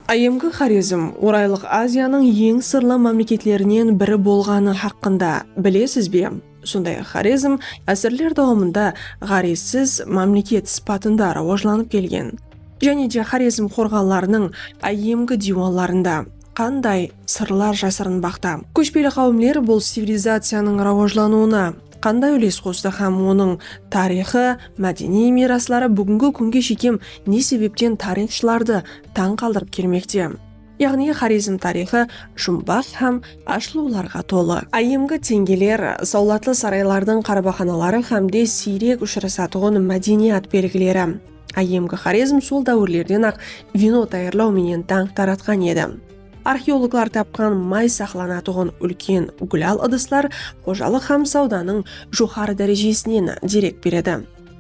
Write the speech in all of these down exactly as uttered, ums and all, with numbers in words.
Áyyemgi Xorezm Oraylıq Aziyanıń eń sırlı mámleketlerinen biri bolǵanı haqqında bilesiz be? Sonday-aq, Xorezm ásirler dawamında ǵárezsiz mámleket sıpatında rawajlanıp kelgen. Jáne de Xorezm qorǵanlarınıń áyyemgi diywanlarında qanday sırlar jasırınbaqta? Kóshpeli qáwimler bul civilizaciyanıń rawajlanıwına qanday úles qostı hám onıń tariyxı, mádeniy miyrasları búgingi kúnge shekem ne sebepten tariyxshılardı tań qaldırıp kelmekte? Yaǵnıy, Xorezm tariyxı jumbaq hám ashılıwlarǵa tolı. Áyyemgi teńgeler, sawlatlı saraylardıń qarabaxanaları hám de siyrek ushırasatuǵın mádeniyat belgileri. Áyyemgi Xorezm sol dáwirlerden-aq vino tayarlaw menen dańq taratqan edi. Arxeologlar tapqan may saqlanatuǵın úlken gúlal ıdıslar xojalıq hám sawdanıń joqarı dárejesinen derek beredi.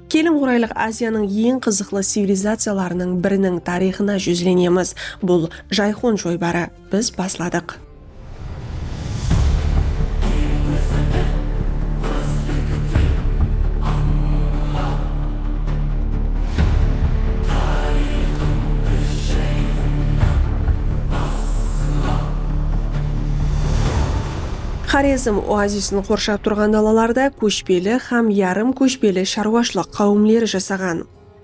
Keliń, Oraylıq Aziyanıń eń qızıqlı civilizaciyalarınıń biriniń tariyxına júzlenemiz. Bul Jayxun joybarı. Biz basladıq. Xorezm oazisin qorshap turǵan dalalarda kóshpeli hám yarım kóshpeli sharwashılıq qáwimleri jasaǵan.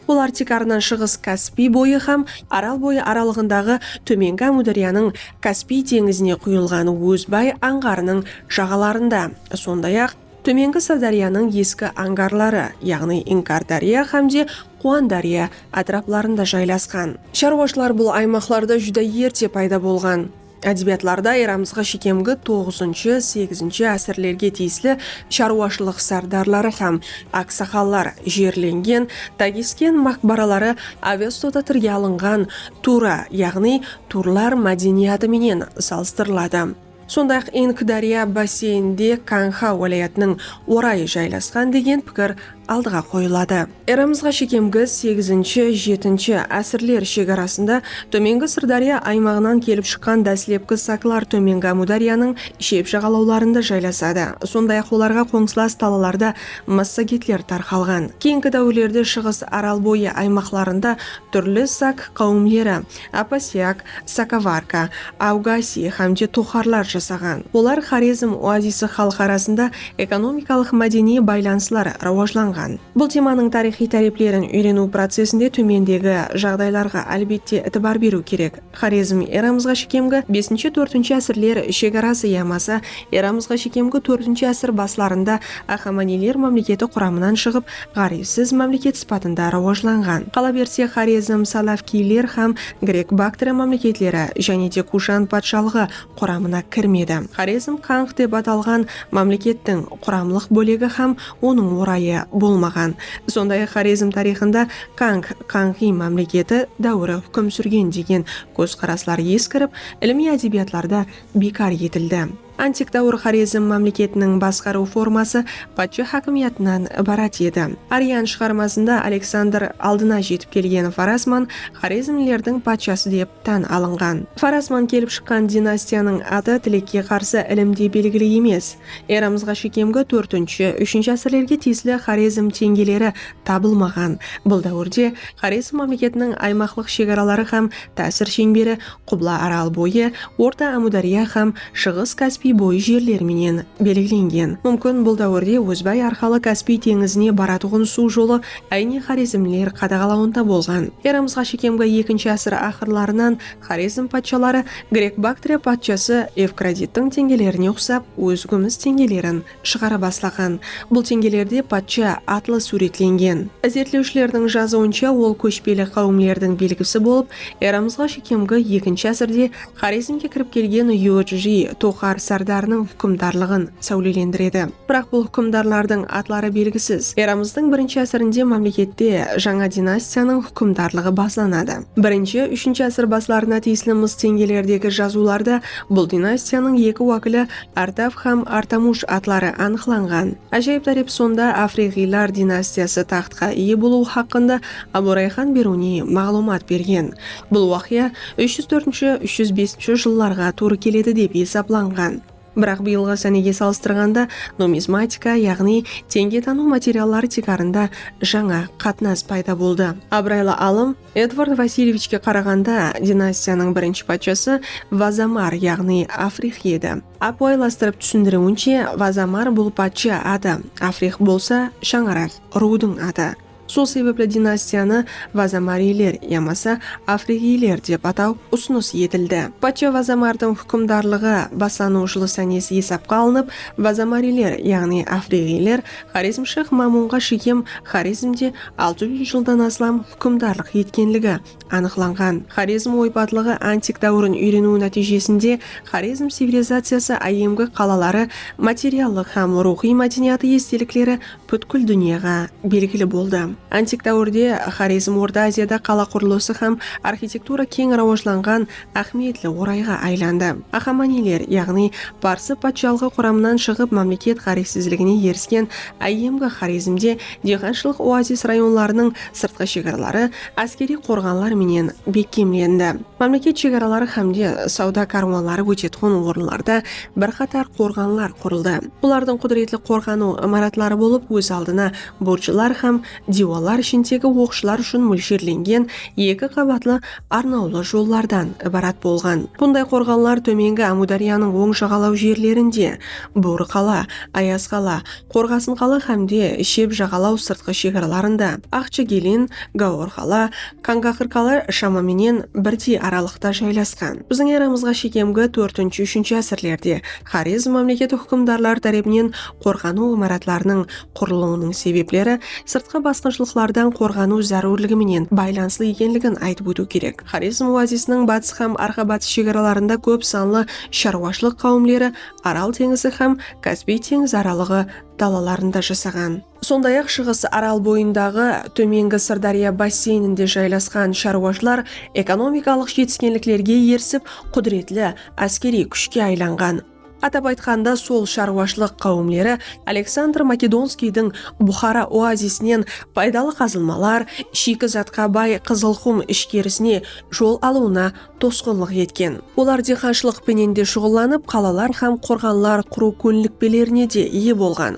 Olar tiykarınan Shıǵıs Kaspiy boyı hám Aral boyı aralıǵındaǵı Tómengi Ámiwdáryanıń Kaspiy teńizine quyılǵan Ózbay ańǵarınıń jaǵalarında, sonday-aq, Tómengi Sırdáryanıń eski angarları, yaǵnıy Inkardárya hám de Quwandárya átiraplarında jaylasqan. Sharwashılar bul aymaqlarda júdá erte payda bolǵan. Ádebiyatlarda eramızǵa shekemgi toǵızınshı, segizinshi ásirlerge tiyisli sharwashılıq sárdarları hám aqsaqallar jerlengen Tagisken maqbaraları Avestoda tilge alınǵan Tura, yaǵnıy turlar mádeniyatı menen salıstırıladı. Sonday-aq, Ink dárya basseyninde Kanxa wálayatınıń orayı jaylasqan degen pikir aldıǵa qoyıladı. Eramızǵa shekemgi segizinshi, jetinshi ásirler shegarasında Tómengi Sırdárya aymaǵınan kelip shıqqan dáslepki saklar Tómengi Ámiwdáryanıń shep jaǵalawlarında jaylasadı. Sonday-aq, olarǵa qońsılas talalarda massagetler tarqalǵan. Keyingi dáwirlerde Shıǵıs Aral boyı aymaqlarında túrli sak qáwimleri, Apasyak, Sakavarka, Avgasiy hám de toxarlar jasaǵan. Olar Xorezm oazisi xalqı arasında ekonomikalıq mádeniy baylanıslar rawajlanǵan. Bul temanıń tariyxıy táreplerin úyreniw procesinde tómendegi jaǵdaylarǵa, álbette, itibar beriw kerek. Xorezm eramızǵa shekemgi besinshi-tórtinshi ásirler shegarası yamasa eramızǵa shekemgi tórtinshi ásir baslarında Axamaniyler mámleketi quramınan shıǵıp, ǵárezsiz mámleket sıpatında rawajlanǵan. Qalaberse, Xorezm Salavkiyler hám Grek Baktriya mámleketleri jáne de Kushan patshalıǵı quramına kirmedi. Xorezm Kanx dep atalǵan mámlekettiń quramlıq bólegi hám onıń orayı bolmaǵan. Sonday-aq, Xorezm tariyxında Kanx, Kanxiy mámleketi dáwiri húkim súrgen degen kózqaraslar eskirip, ilimiy ádebiyatlarda biykar etildi. Antik dáwir Xorezm mámleketiniń basqarıw forması patsha hákimiyatınan ibarat edi. Arian shıǵarmasında Aleksandr aldına jetip kelgen Farasman Xorezmlilerdiń patshası dep tán alınǵan. Farasman kelip shıqqan dinastiyanıń atı, tilekke qarsı, ilimde belgili emes. Eramızǵa shekemgi tórtinshi, úshinshi ásirlerge tiyisli Xorezm teńgeleri tabılmaǵan. Bul dáwirde Xorezm mámleketiniń aymaqlıq shegaraları hám tásir sheńberi Qubla Aral boyı, Orta Ámiwdárya hám Shıǵıs Kaspiy boyı jerleri menen belgilengen. Múmkin, bul dáwirde Ózbay arqalı Kaspiy teńizine baratuǵın suw jolı áyne xorezmliler qadaǵalawında bolǵan. Eramızǵa shekemgi ekinshi ásir aqırlarınan Xorezm patshaları Grek Baktriya patshası Evkradittiń teńgelerine uqsap, óz gúmis teńgelerin shıǵara baslaǵan. Bul teńgelerde patsha atlı súwretlengen. Izertlewshilerdiń jazıwınsha, ol kóshpeli qáwimlerdiń belgisi bolıp, eramızǵa shekemgi ekinshi ásirde Xorezmge kirip kelgen Yodji toxar sárdarınıń húkimdarlıǵın sáwlelendiredi. Biraq bul húkimdarlardıń atları belgisiz. Eramızdıń birinshi ásirinde mámlekette jańa dinastiyanıń húkimdarlıǵı baslanadı. Birinshi, úshinshi ásir baslarına tiyisli mıs teńgelerdegi jazıwlarda bul dinastiyanıń eki wákili Artav hám Artamush atları anıqlanǵan. Ájayıp tárep sonda, afriqiylar dinastiyası taxtqa iye bolıwı haqqında Abu Rayxan Beruniy maǵlıwmat bergen. Bul waqıya úsh júz tórtinshi, úsh júz besinshi jıllarǵa tuwrı keledi dep esaplanǵan. Biraq bıyılǵı sánege salıstırǵanda numizmatika, yaǵnıy teńgetanıw materialları tiykarında jańa qatnas payda boldı. Abıraylı alım Edvard Vasilyevichke qaraǵanda dinastiyanıń birinshi patshası Vazamar, yaǵnıy Afrix edi. Ápiwayılastırıp túsindiriwinshe, Vazamar bul patsha adı, Afrix bolsa shańaraq, ruwdıń adı. Sol sebepli dinastiyanı Vazamariyler yamasa Afriǵiyler dep ataw usınıs etildi. Patsha Vazamardıń húkimdarlıǵı baslanıwshılı sánesi esapqa alınıp, Vazamariyler, yaǵnıy Afriǵiyler Xorezmshah Mamunǵa shekem Xorezmde altı júz jıldan aslam húkimdarlıq etkenligi anıqlanǵan. Xorezm oypatlıǵı antik dáwirin úyreniw nátiyjesinde Xorezm civilizaciyası áyyemgi qalaları, materiallıq hám ruwxıy mádeniyatı estelikleri pútkil dúnyaǵa belgili boldı. Antik dáwirde Xorezm Orta Aziyada qala qurılısı hám arxitektura keń rawajlanǵan áhmiyetli orayǵa aylandı. Axamaniyler, yaǵnıy Parsı patshalıǵı quramınan shıǵıp, mámleket ǵárezsizligine erisken áyyemgi Xorezmde diyqanshılıq oazis rayonlarınıń sırtqı shegaraları áskeriy qorǵanlar menen bekkemlendi. Mámleket shegaraları hám de sawda kárwanları ótetuǵın orınlarda bir qatar qorǵanlar qurıldı. Olardıń qúdiretli qorǵanıw imaratları bolıp, óz aldına burjlar hám diywallar ishindegi oqshılar ushın mólsherlengen eki qabatlı arnawlı jollardan ibarat bolǵan. Bunday qorǵanlar Tómengi Ámiwdáryanıń oń jaǵalaw jerlerinde, Bórqala, Ayazqala, Qorǵasınqala hám de shep jaǵalaw sırtqı shegaralarında, Aqshagilin, Gáworqala, Kangaqırqala shama menen birdey aralıqta jaylasqan. Biziń eramızǵa shekemgi tórtinshi, úshinshi ásirlerde Xorezm mámleketi húkimdarları tárepinen qorǵanıw imaratlarınıń qurılıwınıń sebepleri sırtqı basqınshılıqlardan qorǵanıw zárúrligi menen baylanıslı ekenligin aytıp ótiw kerek. Xorezm oazisiniń batıs hám arqa-batıs shegaralarında kóp sanlı sharwashılıq qáwimleri Aral teńizi hám Kaspiy teńizi aralıǵı dalalarında jasaǵan. Sonday-aq, Shıǵıs Aral boyındaǵı Tómengi Sırdárya basseyninde jaylasqan sharwashılar ekonomikalıq jetiskenliklerge erisip, qúdiretli áskeriy kúshke aylanǵan. Atap aytqanda, sol sharwashılıq qáwimleri Aleksandr Makedonskiydiń Buxara oazisinen paydalı qazılmalar, shiyki zatqa bay Qızılqum ishkerisine jol alıwına tosqınlıq etken. Olar diyqanshılıq penen de shuǵıllanıp, qalalar hám qorǵanlar qurıw kónlikpelerine de iye bolǵan.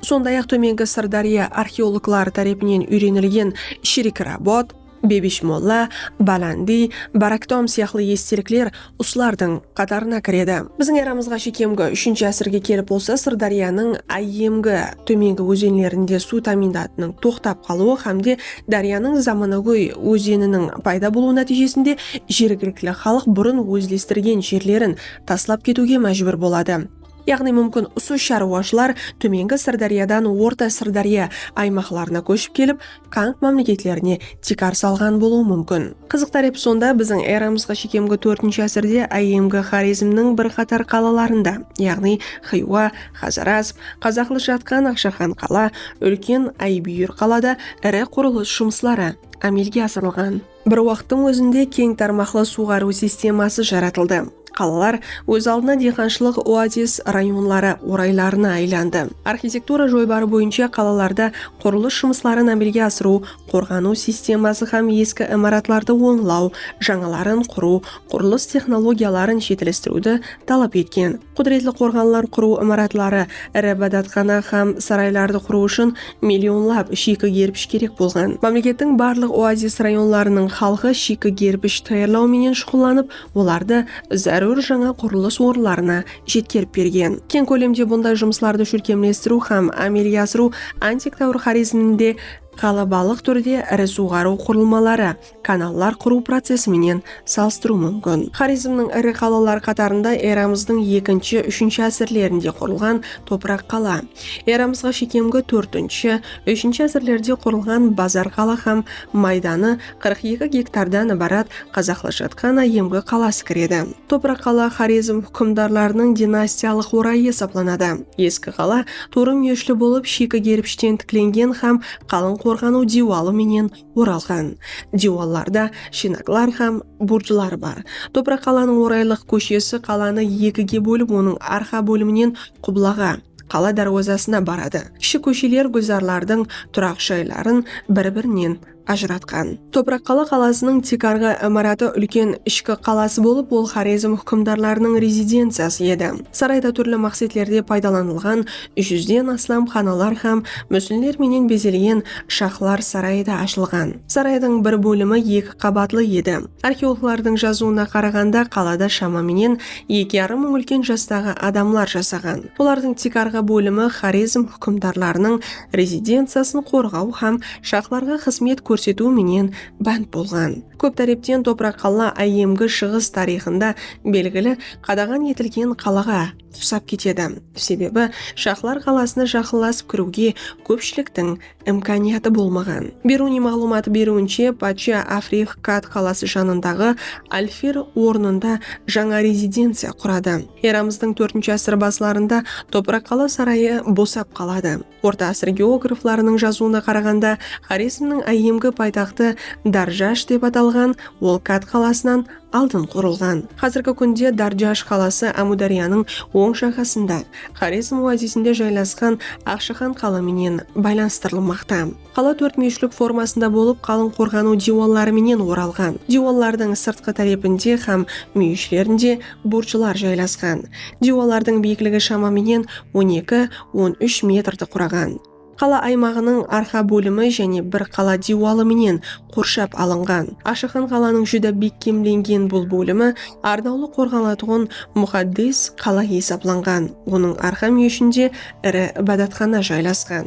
Sonday-aq, Tómengi Sırdárya arxeologları tárepinen úyrenilgen Shrik Rabot, Bebish Molla, Balandiy, Baraktom sıyaqlı estelikler usılardıń qatarına kiredi. Biziń eramızǵa shekemgi úshinshi ásirge kelip bolsa, Sırdáryanıń áyyemgi tómengi ózenlerinde suw támiynatınıń toqtap qalıwı hám de dáryanıń zamanagóy ózeniniń payda bolıwı nátiyjesinde jergilikli xalıq burın ózlestirgen jerlerin taslap ketiwge májbúr boladı. Yaǵnıy, múmkin, usı sharwashılar Tómengi Sırdáryadan Orta Sırdárya aymaqlarına kóship kelip, Qanq mámleketlerine tiykar salǵan bolıwı múmkin. Qızıq tárepi sonda, biziń eramızǵa shekemgi tórtinshi ásirde áyyemgi Xorezmniń bir qatar qalalarında, yaǵnıy Xiywa, Xazarazm, qazaqlashadǵan Aqshaxan qala, úlken Aybúyir qalada iri qurılıs jumısları ámelge asırılǵan. Bir waqıttıń ózinde keń tarmaqlı suwǵarıw sisteması jaratıldı. Qalalar óz aldına diyqanshılıq oazis rayonları oraylarına aylandı. Arxitektura joybarı boyınsha qalalarda qurılıs jumısların ámelge asırıw, qorǵanıw sisteması hám eski imaratlardı ońlaw, jańaların qurıw, qurılıs texnologiyaların jetilistiriwdi talap etken. Qúdiretli qorǵanlar qurıw imaratları, iri ibadatxana hám saraylardı qurıw ushın millionlap shiyki gerpish kerek bolǵan. Mámlekettiń barlıq oazis rayonlarınıń xalqı shiyki gerpish tayarlaw menen shuǵıllanıp, olardı zárúr jańa qurılıs orınlarına jetkerip bergen. Keń kólemde bunday jumıslardı shólkemlestiriw hám ámelge asırıw antik dáwir Xorezminde ǵalabalıq túrde iri suwǵarıw qurılmaları, kanallar qurıw procesi menen salıstırıw múmkin. Xorezmniń iri qalaları qatarında eramızdıń ekinshi, úshinshi ásirlerinde qurılǵan Topıraq qala, eramızǵa shekemgi tórtinshi, úshinshi ásirlerde qurılǵan Bazar qala hám maydanı qırq eki gektardan ibarat qazaqlashadǵan áyyemgi qalası kiredi. Topıraq qala Xorezm húkimdarlarınıń dinastiyalıq orayı esaplanadı. Eski qala tuwrı múyeshli bolıp, shiyki gerpishten tiklengen hám qalıń qorǵanıw diywalı menen oralǵan. Diywallarda shenaklar hám burjlar bar. Topıraq qalanıń oraylıq kóshesi qalanı ekige bólip, onıń arqa bóliminen qublaǵa, qala dárwazasına baradı. Kishi kósheler gúlzarlardıń turaq jayların bir-birinen ajıratqan. Topıraq qala qalasınıń tiykarǵı imaratı úlken ishki qalası bolıp, ol Xorezm húkimdarlarınıń rezidenciyası edi. Sarayda túrli maqsetlerde paydalanılǵan júzden aslam xanalar hám músinler menen bezelgen shaxlar sarayı da ashılǵan. Saraydıń bir bólimi eki qabatlı edi. Arxeologlardıń jazıwına qaraǵanda, qalada shama menen eki jarım mıń úlken jastaǵı adamlar jasaǵan. Olardıń tiykarǵı bólimi Xorezm húkimdarlarınıń rezidenciyasın qorǵaw hám shaxlarǵa xızmet kórsetiw menen bánt bolǵan. Kóp tárepten Topıraq qala áyyemgi Shıǵıs tariyxında belgili qadaǵan etilgen qalaǵa uqsap ketedi. Sebebi shaxlar qalasına jaqınlasıp kiriwge kópshiliktiń imkaniyatı bolmaǵan. Beruniy maǵlıwmatı beriwinshe, patsha Afrix Kad qalası janındaǵı Alfir ornında jańa rezidenciya quradı. Eramızdıń tórtinshi ásir baslarında Topıraq qala sarayı bosap qaladı. Orta ásir geograflarınıń jazıwına qaraǵanda, Xorezmniń áyyemgi paytaxtı Darjash dep atalǵan, ol Kad qalasınan aldın qurılǵan. Házirgi kúnde Darjash qalası Ámiwdáryanıń oń jaǵasında, Xorezm oazisinde jaylasqan Aqshaxan qala menen baylanıstırılmaqta. Qala tórt múyeshlik formasında bolıp, qalıń qorǵanıw diywalları menen oralǵan. Diywallardıń sırtqı tárepinde hám múyeshlerinde burchlar jaylasqan. Diywallardıń biyikligi shama menen on eki, on úsh metrdi quraǵan. Qala aymaǵınıń arqa bólimi jáne bir qala diywalı menen qorshap alınǵan. Aqshaxan qalanıń júdá bekkemlengen bul bólimi arnawlı qorǵanatuǵın muqaddes qala esaplanǵan. Onıń arqa múyeshinde iri ibadatxana jaylasqan.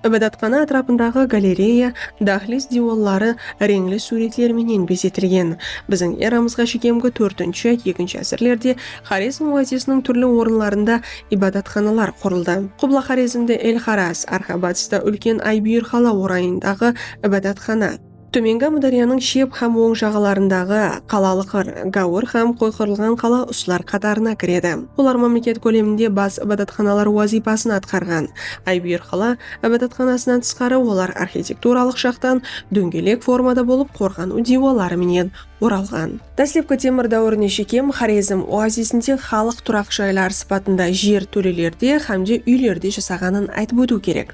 Ibadatxana átirapındaǵı galereya, dahliz diywalları reńli súwretler menen bezetilgen. Biziń eramızǵa shekemgi tórtinshi, ekinshi ásirlerde Xorezm oazisiniń túrli orınlarında ibadatxanalar qurıldı. Qubla Xorezmde El Xaraz, arqa batısta úlken Aybúyir qala orayındaǵı ibadatxana, Tómengi Ámiwdáryanıń shep hám oń jaǵalarındaǵı Qala Alqır, Gáwir hám Qoyqırılǵan qala usılar qatarına kiredi. Olar mámleket kóleminde bas ibadatxanalar wazıypasın atqarǵan. Aybúyir qala ibadatxanasınan tısqarı, olar arxitekturalıq jaqtan dóńgelek formada bolıp, qorǵanıw diywalları menen oralǵan. Dáslepki temir dáwirine shekem Xorezm oazisinde xalıq turaq jayları sıpatında jer tólelerde hám de úylerde jasaǵanın aytıp ótiw kerek.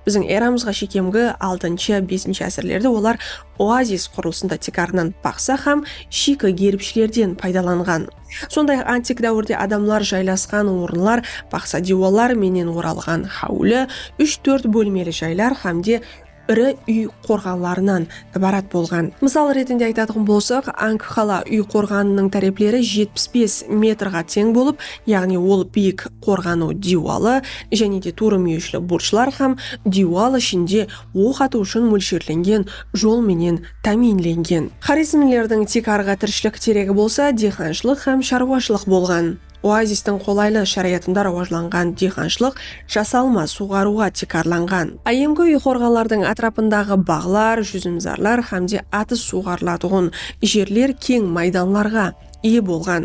Biziń eramızǵa shekemgi altınshı, besinshi ásirlerde olar oazis qurılısında tiykarınan paqsa hám shiyki gerbishlerden paydalanǵan. Sonday-aq, antik dáwirde adamlar jaylasqan orınlar paqsa diywallar menen oralǵan háwli, úsh-tórt bólmeli jaylar hám de iri úy qorǵanlarınan ibarat bolǵan. Mısal retinde aytatuǵın bolsaq, Ank qala úy qorǵanınıń tárepleri jetpis bes metrǵa teń bolıp, yaǵnıy ol biyik qorǵanıw diywalı jáne de tuwrı múyeshli burchlar hám diywal ishinde oq atıw ushın mólsherlengen jol menen támiyinlengen. Xorezmlilerdiń tiykarǵı tirishilik teregi bolsa diyqanshılıq hám sharwashılıq bolǵan. Oazistiń qolaylı sharayatında rawajlanǵan diyqanshılıq jasalma suwǵarıwǵa tiykarlanǵan. Áyyemgi úy qorǵanlardıń átirapındaǵı baǵlar, júzimzarlar hám de atız suwǵarılatuǵın jerler keń maydanlarǵa iye bolǵan.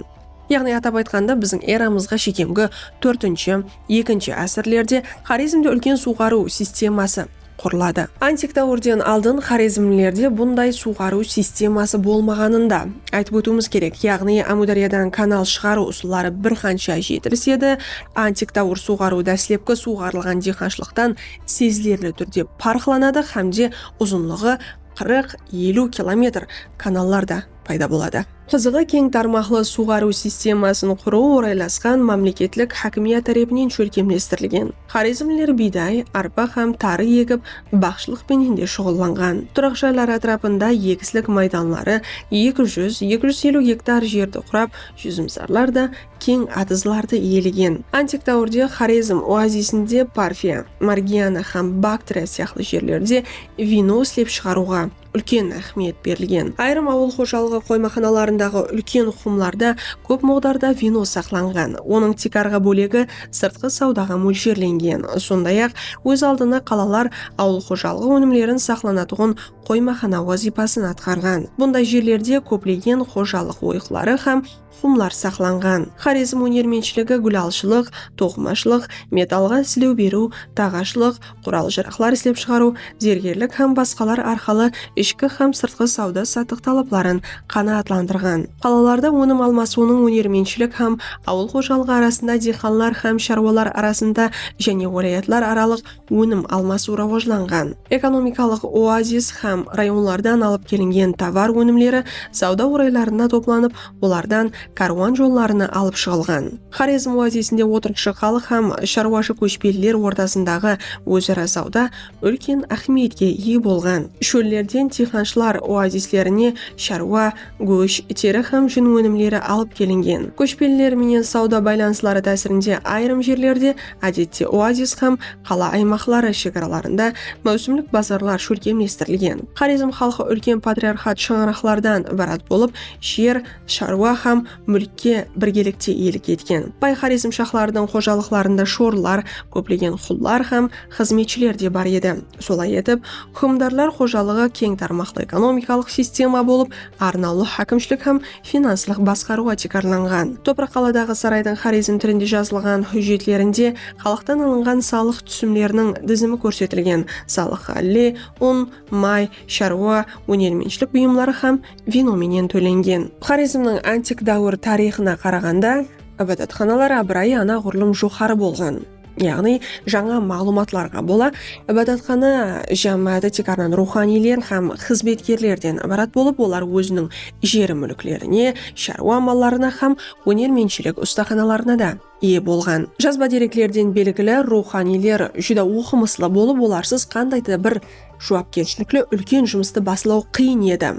Yaǵnıy, atap aytqanda, biziń eramızǵa shekemgi tórtinshi, ekinshi ásirlerde Xorezmde úlken suwǵarıw sisteması qurıladı. Antik dáwirden aldın xorezmlilerde bunday suwǵarıw sisteması bolmaǵanın da aytıp ótiwimiz kerek. Yaǵnıy, Ámiwdáryadan kanal shıǵarıw usılları bir qansha jetilis edi. Antik dáwir suwǵarıw dáslepki suwǵarılǵan diyqanshılıqtan sezilerli túrde parıqlanadı hám de uzınlıǵı qırq, eliw kilometr kanallar da payda boladı. Qızıǵı, keń tarmaqlı suwǵarıw sistemasın qurıw oraylasqan mámleketlik hákimiyat tárepinen shólkemlestirilgen. Xorezmliler biyday, arpa hám tarı egip, baǵshılıq penen de shuǵıllanǵan. Turaq jaylar átirapında egislik maydanları eki júz, eki júz eliw gektar jerdi qurap, júzimzarlar da keń atızlardı iyelegen. Antik dáwirde Xorezm oazisinde Parfiya, Margiana hám Baktriya sıyaqlı jerlerde vino islep shıǵarıwǵa úlken áhmiyet berilgen. Ayırım awıl xojalıǵı qoymaxanalarındaǵı úlken xumlarda kóp muǵdarda vino saqlanǵan. Onıń tiykarǵı bólegi sırtqı sawdaǵa mólsherlengen. Sonday-aq, óz aldına qalalar awıl xojalıǵı ónimlerin saqlanatuǵın qoymaxana wazıypasın atqarǵan. Bunday jerlerde kóplegen xojalıq oyıqları hám xumlar saqlanǵan. Xorezm ónermentshiligi gúlalshılıq, toqımashılıq, metallǵa islew beriw, taǵashılıq, qural-jaraqlar islep shıǵarıw, zergerlik hám basqalar arqalı ishki hám sırtqı sawda-sattıq talapların qanaatlandırǵan. Qalalarda ónim almasıwınıń ónermentshilik hám awıl xojalıǵı arasında, diyqanlar hám sharwalar arasında jáne wálayatlar aralıq ónim almasıw rawajlanǵan. Ekonomikalıq oazis hám rayonlardan alıp kelingen tovar ónimleri sawda oraylarına toplanıp, olardan kárwan jollarına alıp shıǵılǵan. Xorezm oazisinde otırıqshı xalıq hám sharwashı kóshpeliler ortasındaǵı óz-ara sawda úlken áhmiyetke iye bolǵan. Shóllerden diyqanshılar oazislerine sharwa, gósh, teri hám jún ónimleri alıp kelingen. Kóshpeliler menen sawda baylanısları tásirinde ayırım jerlerde, ádette, oazis hám qala aymaqları shegaralarında máwsimlik bazarlar shólkemlestirilgen. Xorezm xalqı úlken patriarxat shańaraqlardan ibarat bolıp, jer, sharwa hám múlkke birgelikte iyelik etken. Bay Xorezm shaxlardıń xojalıqlarında shorlar, kóplegen qullar hám xızmetshiler de bar edi. Solay etip, húkimdarlar xojalıǵı keń tarmaqlı ekonomikalıq sistema bolıp, arnawlı hákimshilik hám finanslıq basqarıwǵa tiykarlanǵan. Topıraq qaladaǵı saraydıń Xorezm tilinde jazılǵan hújjetlerinde xalıqtan alınǵan salıq túsimleriniń dizimi kórsetilgen. Salıq ǵálle, un, may, sharwa, ónermentshilik buyımları hám vino menen tólengen. Xorezmniń antik dáwir tariyxına qaraǵanda, ibadatxanalar ábırayı anaǵurlım joqarı bolǵan. Yaǵnıy, jańa maǵlıwmatlarǵa bola, ibadatxana jámááti tiykarınan ruwxaniyler hám xızmetkerlerden ibarat bolıp, olar óziniń jer-múliklerine, sharwa mallarına hám ónermentshilik ustaxanalarına da iye bolǵan. Jazba dereklerden belgili, ruwxaniyler júdá oqımıslı bolıp, olarsız qanday da bir juwapkershilikli úlken jumıstı baslaw qıyın edi.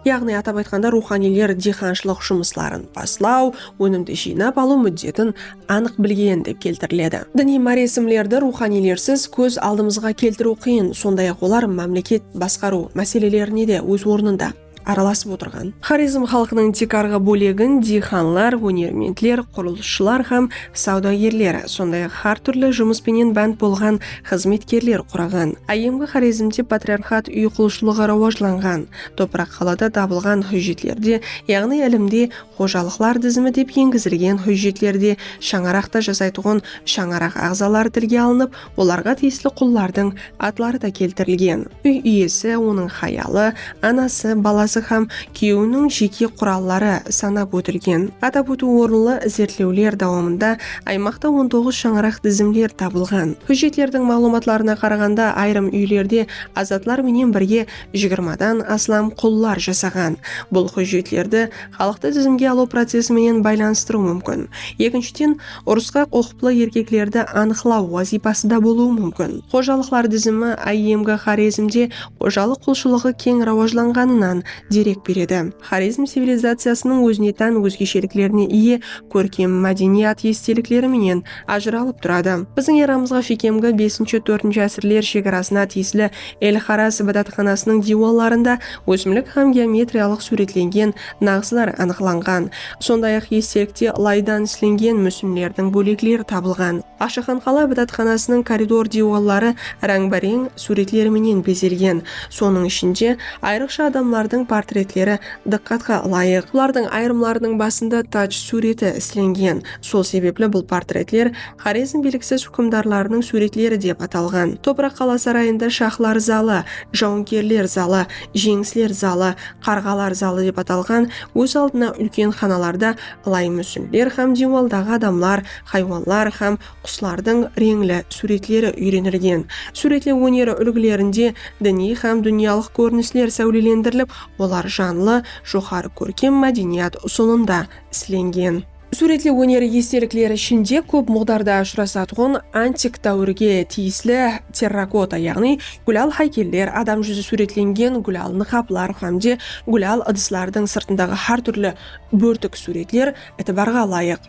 Yaǵnıy, atap aytqanda, ruwxaniyler diyqanshılıq jumısların baslaw, ónimdi jıynap alıw múddetin anıq bilgen dep keltiriledi. Diniy máresimlerdi ruwxaniylersiz kóz aldımızǵa keltiriw qıyın, sonday-aq, olar mámleket basqarıw máselelerine de óz ornında aralasıp otırǵan. Xorezm xalqınıń tiykarǵı bólegin diyqanlar, ónermentler, qurılısshılar hám sawdagerler, sonday-aq, hár túrli jumıs penen bánt bolǵan xızmetkerler quraǵan. Áyyemgi Xorezmde patriarxat úy qulshılıǵı rawajlanǵan. Topıraq qalada tabılǵan hújjetlerde, yaǵnıy ilimde xojalıqlar dizimi dep engizilgen hújjetlerde shańaraqta jasaytuǵın shańaraq aǵzaları tilge alınıp, olarǵa tiyisli qullardıń atları da keltirilgen. Úy iyesi, onıń hayalı, anası, balası hám kúyewiniń jeke quralları sanap ótilgen. Atap ótiw orınlı, izertlewler dawamında aymaqta on toǵız shańaraq dizimler tabılǵan. Hújjetlerdiń maǵlıwmatlarına qaraǵanda, ayırım úylerde azatlar menen birge jigirmadan aslam qullar jasaǵan. Bul hújjetlerdi xalıqtı dizimge alıw procesi menen baylanıstırıw múmkin. Ekinshiden, urısqa uqıplı erkeklerdi anıqlaw wazıypası da bolıwı múmkin. Xojalıqlar dizimi áyyemgi Xorezmde xojalıq qulshılıǵı keń rawajlanǵanınan derek beredi. Xorezm civilizaciyasınıń ózine tán ózgesheliklerine iye kórkem mádeniyat estelikleri menen ajıralıp turadı. Biziń eramızǵa shekemgi besinshi-tórtinshi ásirler shegarasına tiyisli El Xaraz ibadatxanasınıń diywallarında ósimlik hám geometriyalıq súwretlengen naǵıslar anıqlanǵan. Sonday-aq, estelikte ılaydan islengen músinlerdiń bólekleri tabılǵan. Aqshaxan qala ibadatxanasınıń koridor diywalları ráńbe-reń súwretler menen bezelgen. Sonıń ishinde, ayrıqsha adamlardıń portretleri dıqqatqa ılayıq. Bulardıń ayırımlarınıń basında taj súwreti islengen. Sol sebepli bul portretler Xorezm beliksiz húkimdarlarınıń súwretleri dep atalǵan. Topıraq qala sarayında shaxlar zalı, jawınkerler zalı, jeńisler zalı, qarǵalar zalı dep atalǵan óz aldına úlken xanalarda ılay músinler hám diywaldaǵı adamlar, haywanlar hám quslardıń reńli súwretleri úyrenilgen. Súwretlew óneri úlgilerinde diniy hám dúnyalıq kórinisler sáwlelendirilip, olar janlı, joqarı kórkem mádeniyat usılında islengen. Súwretlew óneri estelikleri ishinde kóp muǵdarda ushırasatuǵın antik dáwirge tiyisli terrakota, yaǵnıy gúlal háykeller, adam júzi súwretlengen gúlal nıqaplar hám de gúlal ıdıslardıń sırtındaǵı hár túrli bórtik súwretler itibarǵa ılayıq.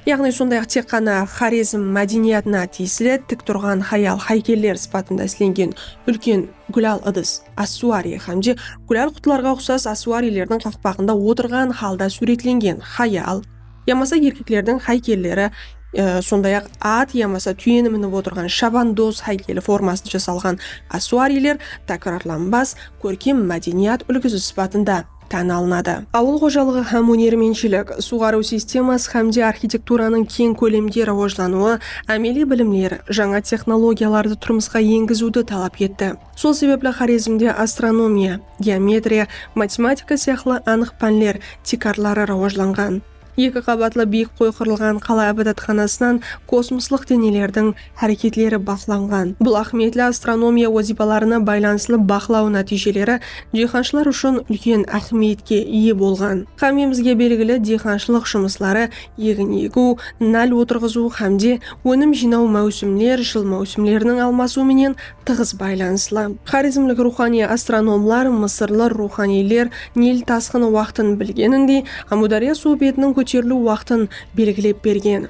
Yaǵnıy, sonday-aq, tek ǵana Xorezm mádeniyatına tiyisli tik turǵan hayal háykeller sıpatında islengen úlken gúlal ıdıs, ossuariy, hám de gúlal qutlarǵa uqsas ossuariylerdiń qaqpaǵında otırǵan halda súwretlengen hayal yamasa erkeklerdiń háykelleri, e, sonday-aq, at yamasa túyeni minip otırǵan shabandoz háykeli formasında jasalǵan ossuariyler tákirarlanbas kórkem mádeniyat úlgisi sıpatında tán alınadı. Awıl xojalıǵı hám ónermentshilik, suwǵarıw sisteması hám de arxitekturanıń keń kólemde rawajlanıwı ámeliy bilimler, jańa texnologiyalardı turmısqa engiziwdi talap etti. Sol sebepli Xorezmde astronomiya, geometriya, matematika sıyaqlı anıq pánler tiykarları rawajlanǵan. Eki qabatlı biyik qoy qurılǵan qala ibadatxanasınan kosmoslıq denelerdiń háreketleri baqlanǵan. Bul áhmiyetli astronomiya wazıypalarına baylanıslı baqlaw nátiyjeleri diyqanshılar ushın úlken áhmiyetke iye bolǵan. Hámmemizge belgili, diyqanshılıq jumısları, egin egiw, nál otırǵızıw hám de ónim jıynaw máwsimler, jıl máwsimleriniń almasıwı menen tıǵız baylanıslı. Xorezmlik ruwxaniy astronomlar, mısırlı ruwxaniyler Nil tasqını waqtın bilgenindey, Ámiwdárya suw betiniń kóteriliw waqtın belgilep bergen.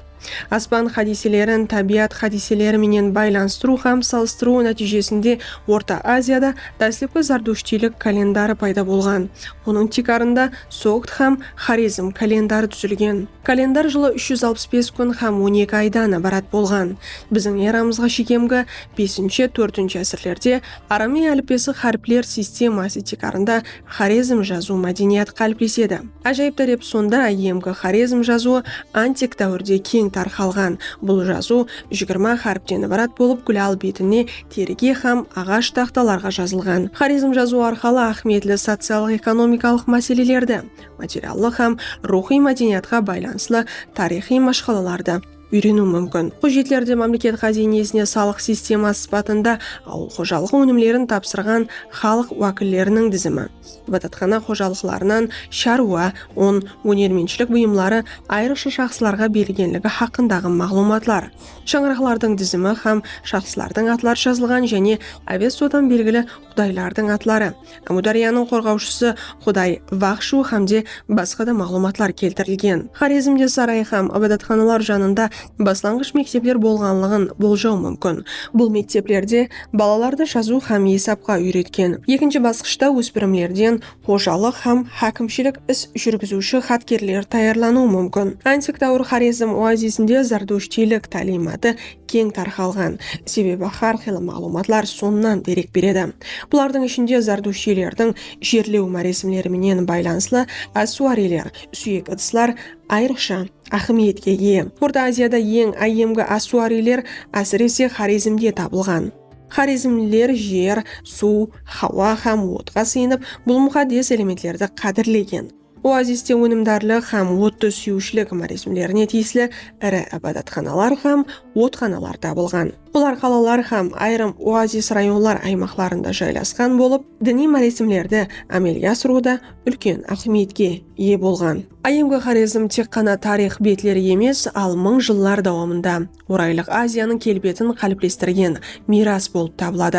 Aspan hádiyselerin tábiyat hádiyseleri menen baylanıstırıw hám salıstırıw nátiyjesinde Orta Aziyada dáslepki zardushtiylik kalendarı payda bolǵan. Onıń tiykarında Sogd hám Xorezm kalendarı dúzilgen. Kalendar jılı úsh júz alpıs bes kún hám on eki aydan ibarat bolǵan. Biziń eramızǵa shekemgi besinshi, tórtinshi ásirlerde aramey álipbesi háripler sisteması tiykarında Xorezm jazıw mádeniyatı qáliplesedi. Ájayıp tárep sonda, áyyemgi Xorezm jazıwı antik dáwirde keń tarqalǵan. Bul jazıw jigirma háripten ibarat bolıp, gúlal betine terige hám aǵash taxtalarǵa jazılǵan. Xorezm jazıwı arqalı áhmiyetli sociallıq-ekonomikalıq máselelerdi, materiallıq hám ruwxıy mádeniyatqa baylanıslı tariyxıy mashqalalardı úyreniw múmkin. Hújjetlerde mámleket xáziynesine salıq sisteması sıpatında awıl xojalıǵı ónimlerin tapsırǵan xalıq wákilleriniń dizimi, ibadatxana xojalıqlarınan sharwa, un, ónermentshilik buyımları, ayrıqsha shaxslarǵa berilgenligi haqqındaǵı maǵlıwmatlar, shańaraqlardıń dizimi hám shaxslardıń atları jazılǵan jáne Avestodan belgili qudaylardıń atları. Ámiwdáryanıń qorǵawshısı quday Vaxshu hám de basqa da maǵlıwmatlar keltirilgen. Xorezmde saray hám ibadatxanalar janında baslanǵısh mektepler bolǵanlıǵın boljaw múmkin. Bul mekteplerde balalardı jazıw hám esapqa úyretken. Ekinshi basqıshta óspirimlerden xojalıq hám hákimshilik is júrgiziwshi xatkerler tayarlanıwı múmkin. Antik dáwir Xorezm oazisinde zardushtiylik táliymatı keń tarqalǵan, sebebi hár qıylı maǵlıwmatlar sonnan derek beredi. Bulardıń ishinde zardushtiylerdiń jerlew máresimleri menen baylanıslı ásuariyler, súyek ıdıslar ayrıqsha áhmiyetke iye. Orta Aziyada eń áyyemgi ásuariyler, ásirese, Xorezmde tabılǵan. Xorezmliler jer, suw, hawa hám otqa sıyınıp, bul muqaddes elementlerdi qádirlegen. Oaziste ónimdarlıq hám ottı súyiwshilik máresimlerine tiyisli iri ibadatxanalar hám otxanalar tabılǵan. Olar qalalar hám ayırım oazis rayonlar aymaqlarında jaylasqan bolıp, diniy máresimlerdi ámelge asırıwda úlken áhmiyetke iye bolǵan. Áyyemgi Xorezm tek ǵana tariyx betleri emes, al mıń jıllar dawamında Oraylıq Aziyanıń kelbetin qáliplestirgen miyras bolıp tabıladı.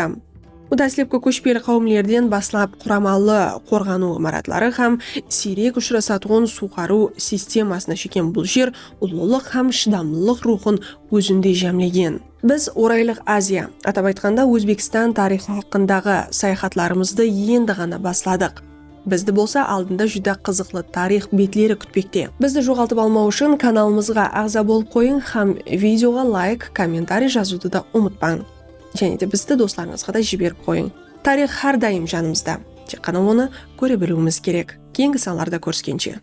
Dáslepki kóshpeli qáwimlerden baslap quramalı qorǵanıw imaratları hám siyrek ushırasatuǵın suwqarıw sistemasına shekem bul jer ullılıq hám shıdamlılıq ruwxın ózinde jámlegen. Biz Oraylıq Aziya, atap aytqanda, Ózbekstan tariyxı haqqındaǵı sayaxatlarımızdı endi ǵana basladıq. Bizdi bolsa aldında júdá qızıqlı tariyx betleri kútpekte. Bizdi joǵaltıp almaw ushın kanalımızǵa aǵza bolıp qoyıń hám videoǵa layk, kommentariy jazıwdı da umıtpań. Jáne de bizdi doslarıńızǵa da jiberip qoyıń. Tariyx hár dayım janımızda. Tek ǵana onı kóre biliwimiz kerek. Keyingi sanlarda kóriskenshe.